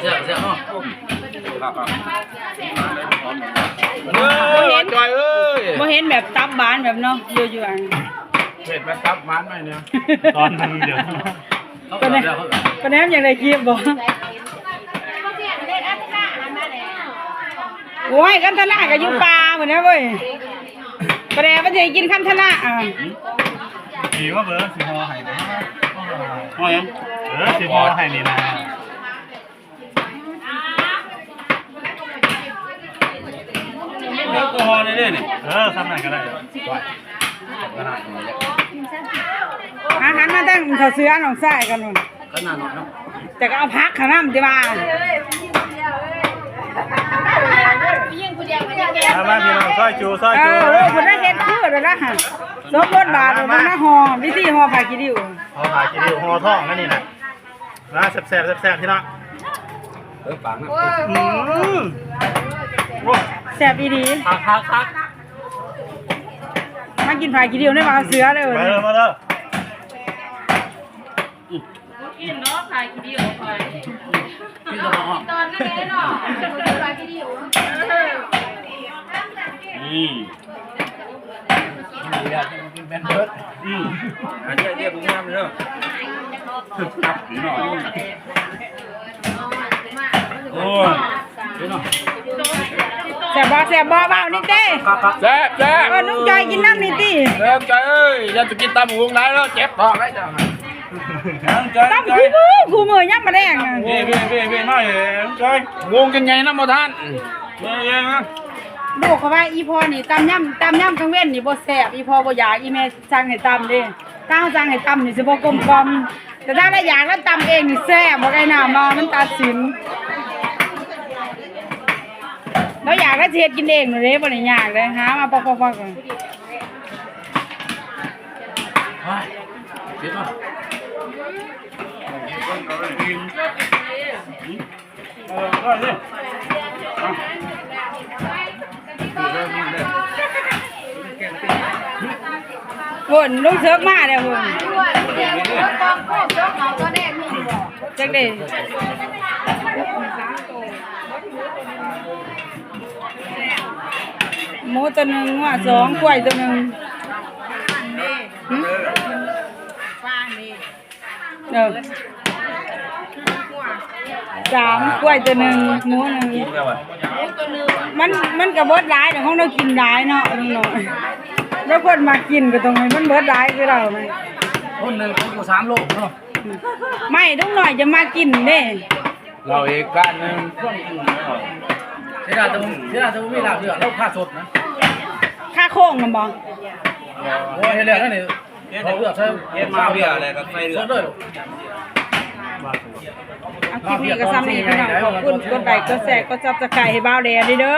ແຊບໆເນາະ ເອີ ບໍ່ເຫັນ ຈອຍເອີຍ ບໍ່ເຫັນແບບຕັບບານແບບເນາະ ຢູ່ໆ ອັນ ເຮັດແບບຕັບບານໄວ້ເນຍ ຕອນໜຶ່ງດຽວ ປາແນມ ປາແນມຢາກໄດ້ຄລິບບໍ່? ໂອ້ຍ ຄັນທະລາກໍຢູ່ປ່າພຸ້ນນະເວີຍ ປາແນມມັນຊິໄດ້ກິນຄັນທະລາ ອ່າ ດີວ່າເບີ ຊິຫໍ່ໃຫ້ ຫໍ່ຫຍັງ? ເອີ ຊິຫໍ່ໃຫ້ນີ້ນະ. ແອລກໍຮໍໄດ້ເດ້ນີ້ ເອີ ສ່ຳນັ້ນກໍໄດ້ ອາ ຫັນມາທາງເຖົ້າເສືອນ້ອງຊາຍກັນພຸ້ນ ຂະໜາດໜ້ອຍເນາະ ແຕ່ກໍເອົາຜັກເຂົ້ານຳຕິວ່າ ມາ ມາ ພີ່ນ້ອງ ຊອຍຈູ ຊອຍຈູ ເອີ ເພິ່ນໄດ້ເຮັດຄືແລ້ວນະ ສົມບົດບາດ ມາ ມາ ມາ ຫໍ່ ວິທີຫໍ່ຜ້າຂີ້ລິ້ວ ຫໍ່ຜ້າຂີ້ລິ້ວ ຫໍ່ທອງອັນນີ້ນະ. ມາແຊບໆ ແຊບໆ ພີ່ນ້ອງ ເອີ ປາກນະ ອືມ ໂອ້ຍ ແຊບອີ່ຫຼີ ຄັກໆໆ ມາກິນຜ້າຂີ້ລິ້ວໃນບ່າວເສືອເດີ ມາເດີ ມາເດີ ບໍ່ກິນດອກຜ້າຂີ້ລິ້ວຂ້ອຍ ກິນແຕ່ຜັກຫອມ ຕອນນັ້ນເດ້ເນາະ ຜ້າຂີ້ລິ້ວ ອືມ ແມ່ນເບີດ ອືມ ອັນນີ້ເຮັດງາມເດີ ຄັກໜ້ອຍ ໂອ້ຍ ແຊບບໍ່ ແຊບບໍ່ ເວົ້ານີ້ເຕ້ ແຊບໆ ເອີ ລຸງຈອຍກິນນຳນີ້ຕິ ເອີ ຈອຍເອີຍ ຢ່າໄປກິນຕຳຫຸງຫຼາຍເດີ ເຈັບທ້ອງໄດ໋ເຈົ້າ ຕຳຄູ່ມື້ ຄູ່ມື້ຍາມມາແລງນະ ເວໆໆໆ ມາເອີຍ ຈອຍ ຫຸງຈົນໃຫຍ່ນຳບໍ່ທັນ ເອີ ເອີ ມາ ລູກເຂົາວ່າອີ່ພໍ່ນີ້ຕຳຍາມ ຕຳຍາມກາງເວັນນີ້ບໍ່ແຊບ ອີ່ພໍ່ບໍ່ຢາກ ອີ່ແມ່ສັ່ງໃຫ້ຕຳເດ້ ຖ້າເຮົາສັ່ງໃຫ້ຕຳນີ້ຊິບໍ່ກົມກ່ອມ ແຕ່ຖ້າລາວຢາກລາວຕຳເອງນີ້ແຊບ ບັກໄອ້ນ້ຳວ່າມັນຕັດສິນ ລາວຢາກລາວຊິເຮັດກິນເອງໂລດເດ້ ບໍ່ໄດ້ຍາກເດ້ ຫາມາປອກໆໆ ໂອ້ຍ ເຈັບເນາະ. ພຸ້ນ ລຸງເສິກມາແລ້ວພຸ້ນ ຈັກເດ້ ໝູຕົວໜຶ່ງ ງົວສອງ ຄວາຍຕົວໜຶ່ງ ຫຶ? ເອີ ສາມ ຄວາຍຕົວໜຶ່ງ ໝູໜຶ່ງ ມັນ ມັນກໍເບິດຫຼາຍດອກ ຂອງລາວກິນຫຼາຍເນາະ ລຸງນ້ອຍ ແລ້ວຄົນມັກກິນກໍຕ້ອງໃຫ້ມັນເບິດຫຼາຍຄືລາວນະ ຄົນໜຶ່ງກໍຢູ່ສາມໂລເນາະ ໄມ້ລຸງນ້ອຍຈະມັກກິນເດ້ ເຫຼົ້າອີກກ້ານໜຶ່ງ ເສຍດາຍແຕ່ ເສຍດາຍແຕ່ບໍ່ມີລາບເລືອດ ລາວຄາສົດນະ ຄາໂຄ້ງນຳບໍ່? ໂອ້ຍ ເຮັດແລ້ວນັ້ນນີ້ ເອົາເລືອດໃສ່ ເຮັດມາເບຍແລ້ວກໍໃສ່ເລືອດ ສົດເລີຍ ອ່ະ ຄລິບນີ້ກໍສ່ຳນີ້ພີ່ນ້ອງ ຂອບຄຸນ ກົດໄລ ກົດແຊ ກົດຊັບສະໄຄຣບ໌ ໃຫ້ບ່າວແດເດີ ອ່າ